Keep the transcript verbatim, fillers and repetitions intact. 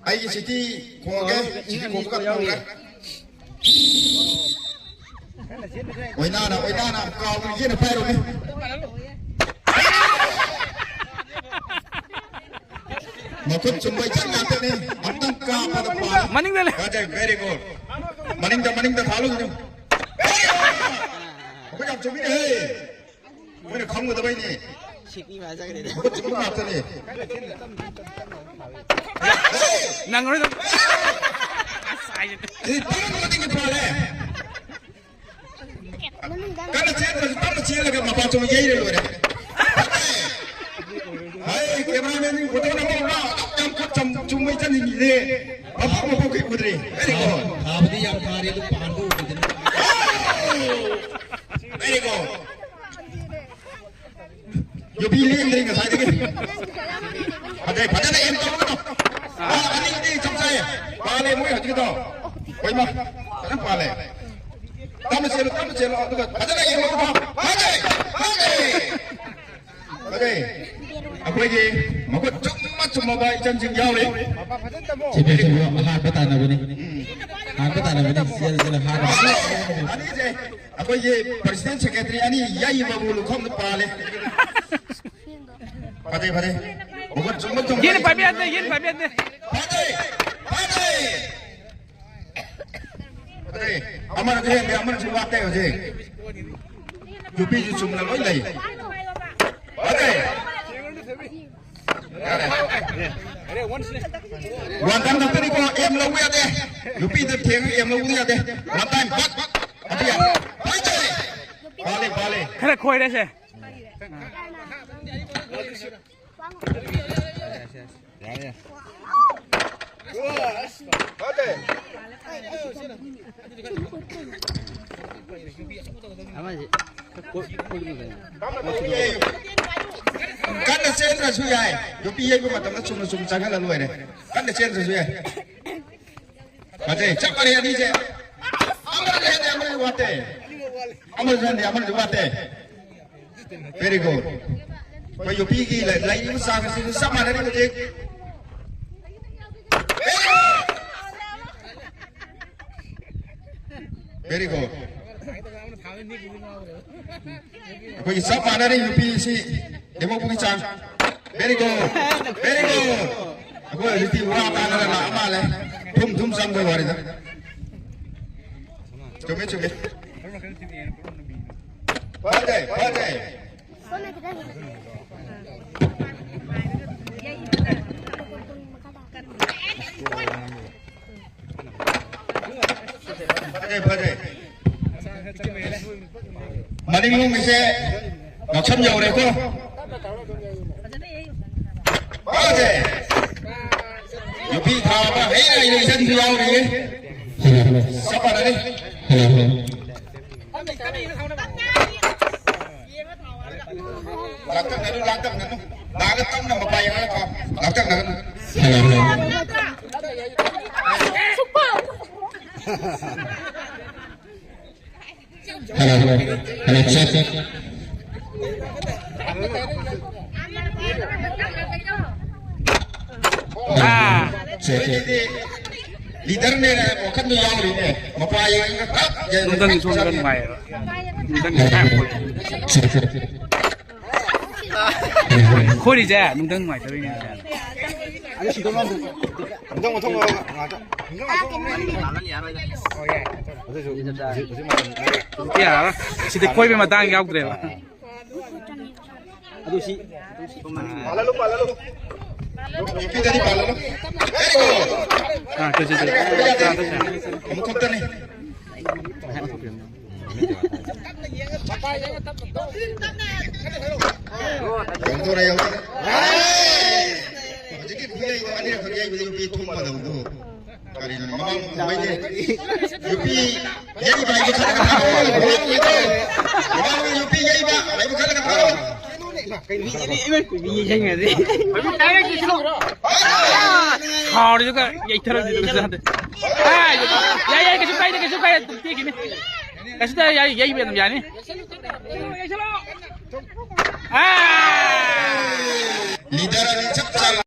ꯑꯩꯒꯤ city ꯈꯣꯡꯉꯒꯦ, city ꯈꯣꯡꯕꯒ ꯌꯥꯎꯔꯤ꯫ ꯈꯣꯡꯉꯒꯦ꯫ ꯑꯣꯏꯅꯥꯅ, ꯑꯣꯏꯅꯥꯅ ꯀꯥꯎꯗꯅ ꯌꯦꯠꯅ ꯄꯥꯏꯔꯨꯅꯤ꯫ ꯃꯈꯨꯠ ꯆꯨꯝꯕ ꯏꯆꯟ ꯉꯥꯛꯇꯅꯤ꯫ ꯑꯝꯇꯪ ꯀꯥꯞꯄꯗ ꯄꯥꯜꯂꯦ꯫ ꯃꯅꯤꯡꯗ ꯂꯩ꯫ ꯐꯖꯩ, very good꯫ ꯃꯅꯤꯡꯗ, ꯃꯅꯤꯡꯗ ꯊꯥꯜꯂꯨ ꯑꯗꯨꯝ꯫ ꯑꯩꯈꯣꯏ ꯌꯥꯝ ꯆꯨꯝꯃꯤꯅꯦꯍꯦ꯫ ꯃꯣꯏꯅ ꯈꯪꯒꯗꯕꯩꯅꯦ꯫ ꯁꯤꯛꯅꯤ ꯃꯥ ꯆꯠꯈ꯭ꯔꯦ꯫ ꯃꯈꯨꯠ ꯆꯨꯝꯕ ꯉꯥꯛꯇꯅꯦ꯫ ꯅꯪ ꯍꯣꯔꯦꯟ ꯑꯁ, ꯍꯥꯏꯁꯦ꯫ ꯁꯤ ꯇꯞꯅ ꯃꯅꯤꯡꯒꯤ ꯄꯥꯜꯂꯦ꯫ ꯀꯟꯅ ꯆꯦꯟꯗ꯭ꯔꯁꯨ ꯇꯞꯅ ꯆꯦꯜꯂꯒ ꯃꯄꯥ ꯆꯨꯝꯅ ꯌꯩꯔ ꯂꯣꯏꯔꯦ꯫ ꯍꯩ, cameraman ꯁꯤꯡ photo ꯅꯝꯍꯧꯔꯣ꯫ ꯌꯥꯝ ꯈꯨꯠ ꯆꯝ-, ꯆꯨꯝꯕ ꯏꯆꯟꯁꯤꯡꯁꯤꯗꯤ ꯃꯄꯣꯛ ꯃꯄꯣꯛꯀꯤ ꯎꯗ꯭ꯔꯤ꯫ Very good꯫ ꯊꯥꯕꯗꯤ ꯌꯥꯝ ꯊꯥꯔꯤ, ꯑꯗꯨ ꯄꯥꯟꯕ ꯎꯗꯦꯗꯅ꯫ Very good꯫ ꯌꯨꯕꯤ ꯂꯦꯡꯗ꯭ꯔꯤ ꯉꯁꯥꯏꯗꯒꯤ꯫ ꯐꯖꯩ, ꯐꯖꯅ aim ꯇꯧꯒꯅꯨ꯫ ꯑꯥ, ꯑꯅꯤꯗꯤ ꯆꯞ ꯆꯥꯏ꯫ ꯄꯥꯜꯂꯦ ꯃꯣꯏ ꯍꯧꯖꯤꯛꯀꯤꯗꯣ꯫ ꯍꯣꯏꯃ, ꯐꯖꯅ ꯄꯥꯜꯂꯦ꯫ ꯇꯞꯅ ꯆꯦꯜꯂꯨ, ꯇꯞꯅ ꯆꯦꯜꯂꯨ꯫ ꯑꯗꯨꯒ ꯐꯖꯅ aim ꯇꯧꯒꯅꯨ꯫ ꯐꯖꯩ, ꯐꯖꯩ꯫ ꯐꯖꯩ꯫ ꯑꯩꯈꯣꯏꯒꯤ ꯃꯈꯨꯠ ꯆꯨꯝꯕ ꯆꯨꯝꯃꯕ ꯏꯆꯟꯁꯤꯡ ꯌꯥꯎꯔꯤ꯫ ꯆꯨꯝꯃꯦ, ꯆꯨꯝꯃꯦ꯫ ꯑꯍꯥꯟꯕ ꯇꯥꯟꯅꯕꯅꯤ꯫ ꯑꯍꯥꯟꯕ ꯇꯥꯟꯅꯕꯅꯤ꯫ ꯆꯦꯜꯂꯨ, ꯆꯦꯜꯂꯨ, ꯑꯍꯥꯟꯕ꯫ ꯑꯅꯤꯁꯦ ꯑꯩꯈꯣꯏꯒꯤ president secretary ꯑꯅꯤ ꯌꯩꯕꯕꯨ ꯂꯨꯈꯝꯗ ꯄꯥꯜꯂꯦ꯫ ꯐꯖꯩ, ꯐꯖꯩ꯫ ꯃꯈꯨꯠ ꯆꯨꯝꯕ ꯆꯨꯝꯕ ꯌꯦꯟ ꯄꯥꯏꯕ ꯌꯥꯗꯦ, ꯌꯦꯟ ꯄꯥꯏꯕ ꯌꯥꯗꯦ꯫ ꯐꯖꯩ, ꯐꯖꯩ꯫ ꯐꯖꯩ꯫ ꯑꯃꯅꯁꯨ ꯍꯦꯟꯗꯦ, ꯑꯃꯅꯁꯨ ꯋꯥꯠꯇꯦ ꯍꯧꯖꯤꯛ꯫ ꯌꯨꯄꯤꯁꯨ ꯆꯨꯝꯅ ꯂꯣꯏ ꯂꯩ꯫ ꯐꯖꯩ꯫ ꯌꯥꯔꯦ꯫ One time ꯈꯛꯇꯅꯤꯀꯣ, aim ꯂꯧꯕ ꯌꯥꯗꯦ꯫ ꯌꯨꯄꯤꯗ ꯊꯦꯡꯉꯒ aim ꯂꯧꯕ ꯌꯥꯗꯦ꯫ One time, but, but. ꯑꯗꯨ ꯌꯥꯔꯦ꯫ ꯐꯖꯩ꯫ ꯄꯥꯜꯂꯦ, ꯄꯥꯜꯂꯦ꯫ ꯈꯔ ꯈꯣꯏꯔꯦꯁꯦ꯫ ꯌꯥꯔꯦ, ꯌꯥꯔꯦ꯫ ꯑꯃꯁꯦ ꯀꯣ-, ꯀꯣ-, ꯀꯣ-, ꯀꯟꯅ ꯆꯦꯟꯗ꯭ꯔꯁꯨ ꯌꯥꯏ꯫ ꯌꯨꯄꯤ ꯌꯩꯕ ꯃꯇꯝꯗ ꯆꯨꯝꯅ ꯁꯨꯝ ꯆꯪꯍꯜꯂ ꯂꯣꯏꯔꯦ꯫ ꯀꯟꯅ ꯆꯦꯟꯗ꯭ꯔꯁꯨ ꯌꯥꯏ꯫ ꯐꯖꯩ꯫ ꯆꯞ ꯃꯥꯟꯅꯩ ꯑꯅꯤꯁꯦ꯫ ꯑꯃꯅ ꯍꯦꯟꯅ ꯑꯃꯅ ꯋꯥꯠꯇꯦ꯫ ꯑꯃꯅꯁꯨ ꯍꯦꯟꯗꯦ, ꯑꯃꯅꯁꯨ ꯋꯥꯠꯇꯦ꯫ Very good꯫ ꯑꯩꯈꯣꯏ ꯌꯨꯄꯤꯒꯤ ꯂꯩ-, ꯂꯩꯔꯤꯕ ꯆꯥꯡ ꯑꯁꯤꯁꯨ ꯆꯞ ꯃꯥꯟꯅꯔꯤ ꯍꯧꯖꯤꯛ꯫ Very good. ꯑꯩꯈꯣꯏꯒꯤ ꯆꯞ ꯃꯥꯟꯅꯔꯤ ꯅꯨꯄꯤꯁꯤ ꯂꯦꯝꯍꯧꯕꯒꯤ ꯆꯥꯡ꯫ Very good, very good. ꯑꯩꯈꯣꯏ ꯍꯧꯖꯤꯛꯇꯤ ꯋꯥ ꯇꯥꯅꯔ ꯂꯥꯛꯑ ꯃꯥꯜꯂꯦ꯫ ꯊꯨꯝ ꯊꯨꯝ ꯆꯪꯕꯩ ꯋꯥꯔꯤꯗ꯫ ꯆꯨꯝꯃꯦ, ꯆꯨꯝꯃꯦ꯫ ꯐꯖꯩ, ꯐꯖꯩ꯫ ꯐꯖꯩ, ꯐꯖꯩ꯫ ꯃꯅꯤꯡꯂꯣꯝꯒꯤꯁꯦ ꯉꯛꯁꯝ ꯌꯧꯔꯦꯀꯣ꯫ ꯐꯖꯩ꯫ ꯅꯨꯄꯤ ꯊꯥꯕ ꯍꯩ ꯂꯩ ꯂꯩꯁꯟꯁꯨ ꯌꯥꯎꯔꯤꯌꯦ꯫ ꯆꯞ ꯃꯥꯟꯅꯔꯤ꯫ ꯂꯥꯡꯇꯛꯅꯅꯨ, ꯂꯥꯡꯇꯛꯅꯅꯨ꯫ ꯂꯥꯛꯑꯒ ꯇꯞꯅ ꯃꯄꯥ ꯌꯦꯡꯉꯒ ꯊꯥꯎ꯫ ꯂꯥꯡꯇꯛꯅꯒꯅꯨ꯫ Hello, hello. Hello, check, check. ꯑꯥ꯫ Check, check. ꯂꯤꯗꯔꯅꯦꯅ ꯋꯥꯈꯜꯗꯣ ꯌꯥꯎꯔꯤꯅꯦ꯫ ꯃꯄꯥ ꯌꯦꯡꯉꯒ ꯇꯞ ꯌꯦꯡꯉꯒ ꯅꯨꯡꯊꯪꯒꯤ ꯁꯣꯝꯗ ꯈꯔ ꯅꯨꯡꯉꯥꯏꯌꯦꯕ꯫ ꯅꯨꯡꯊꯪꯒꯤ ꯈꯔ ꯀꯣꯏ꯫ Check, check. ꯈꯣꯏꯔꯤꯁꯦ ꯅꯨꯡꯊꯪ ꯅꯨꯡꯉꯥꯏꯇꯕꯩꯅꯦ꯫ ꯃꯊꯪ, ꯃꯊꯪ ꯉꯥꯛꯇ꯫ ꯑꯗꯨꯁꯨ ꯍꯧꯖꯤꯛ, ꯍꯧꯖꯤꯛ ꯃꯇꯝ ꯌꯥꯔꯔꯣꯏ꯫ ꯁꯤꯗꯤ ꯈꯣꯏꯕꯩ ꯃꯇꯥꯡ ꯌꯥꯎꯗ꯭ꯔꯦꯕ꯫ ꯑꯗꯨ ꯁꯤ ꯄꯥꯜꯂꯅꯨ, ꯄꯥꯜꯂꯅꯨ꯫ ꯅꯨꯄꯤꯗꯗꯤ ꯄꯥꯜꯂꯅꯨ꯫ Very good. ꯑꯥ, ꯆꯠ, ꯆꯠ, ꯆꯠ꯫ ꯑꯥ, ꯆꯠ, ꯆꯠ꯫ ꯑꯃꯨꯛ ꯈꯛꯇꯅꯤ꯫ ꯌꯧꯗꯣꯔꯦ, ꯌꯧꯗꯣꯔꯦ꯫ ꯍꯧꯖꯤꯛꯀꯤ ꯈꯨꯌꯩꯗꯣ ꯑꯅꯤꯔꯛꯈꯛ ꯌꯩꯕꯗ ꯅꯨꯄꯤ ꯊꯨꯝ ꯃꯥꯟꯅꯕꯗꯣ꯫ ꯀꯔꯤꯅꯣ ꯃꯃꯥꯡ ꯀꯨꯝꯍꯩꯗꯤ ꯅꯨꯄꯤ ꯌꯩꯕ ꯍꯥꯏꯕ ꯈꯔ ꯈꯔ ꯊꯥꯔꯛꯑꯣ꯫ ꯃꯃꯥꯡ ꯅꯨꯄꯤ ꯌꯩꯕ ꯍꯥꯏꯕ ꯈꯔ ꯈꯔ ꯊꯥꯔꯛꯑꯣ꯫ ꯁꯥꯎꯔꯤꯗꯨꯒ ꯌꯩꯊꯔꯛꯏꯗꯨꯒ ꯆꯥꯗꯦ꯫ ꯑꯥ, ꯌꯥꯏ, ꯌꯥꯏ, ꯀꯩꯁꯨ ꯀꯥꯏꯗꯦ, ꯀꯩꯁꯨ ꯀꯥꯏꯗꯦ, ꯑꯗꯨꯝ ꯇꯦꯛꯈꯤꯅꯤ꯫ ꯀꯩꯁꯨ ꯇꯧꯔꯣꯏ, ꯌꯥꯏ, ꯌꯩꯕ ꯑꯗꯨꯝ ꯌꯥꯅꯤ꯫ ꯑꯥ! Leader ꯑꯅꯤ ꯆꯞ ꯆꯥꯅ